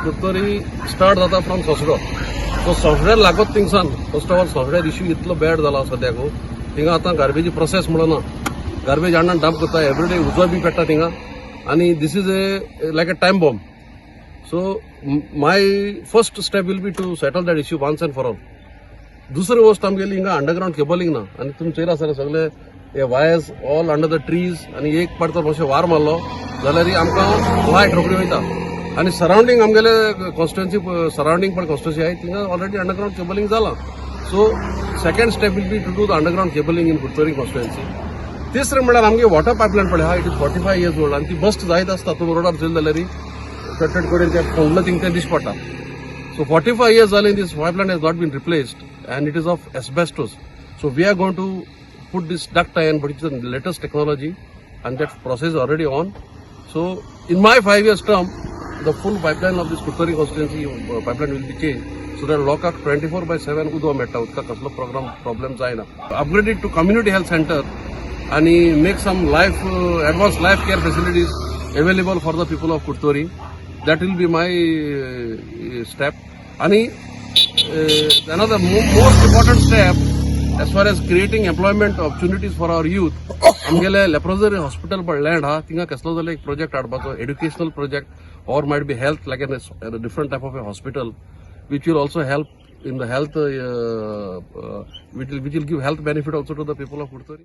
Curtorim start जाता from सोसडो. So सोसड्यार लागत थिंगसान, first of all सोसड्यार issue इतलो बॅड जाला सद्याक. थिंगा आतां गार्बेजी प्रोसेस म्हणून ना, गार्बेज हाडून डंप करता. एवरीडे उजो बी पेट्टा थिंगा आनी this is a like a time bomb. So my first step will be to settle that issue once and for all. दुसरी गोश्ट, आमगेली हिंगा अंडरग्रावंड केबलिंग ना आनी तुमी चोयला आसतले, सगळे हे wires all under the trees आनी एक पाट तर मातशें वार मारलो जाल्यार आमकां लायट रोखडी वयता. आनी सरावंडींग आमगेले कॉन्स्टिट्युन्सी, सरावंडींग पण कॉन्स्टिट्युन्सी आहे, थिंगा ऑलरेडी अंडरग्रावंड केबलिंग जाला. So second step will be to do the underground cabling in Curtorim constituency. तिसरें म्हणल्यार आमगे वॉटर पायपलायन पळय आहा, it is 45 years old आनी ती बस्ट जायत आसता. तुमी रोडार चलले जाल्यार कट्टेड कडेन ते फोंडलं थिंग तें दिश्टी पडटा. So 45 years जाले, this pipeline has not been replaced and it is of asbestos. So we are going to put this duct iron, but it's the latest technology and that process is already on. So in my 5 years term, the full pipeline of this Curtorim constituency pipeline will be changed so that लोकांक 24/7 उदक मेळटा, उदका कसलो programme problem जायना. Upgrade it to community health center आणि make some life advance life care facilities available for the people of Curtorim. That will be my step. आणि another most important step as far as creating employment opportunities for our youth, आमगेले लेप्रोजरी hospital पण land हा, थिंगा कसलो जाल्यार एक project हाडपाचो, educational project or might be health, like an different type of a hospital which will also help in the health, which will give health benefit also to the people of Curtorim.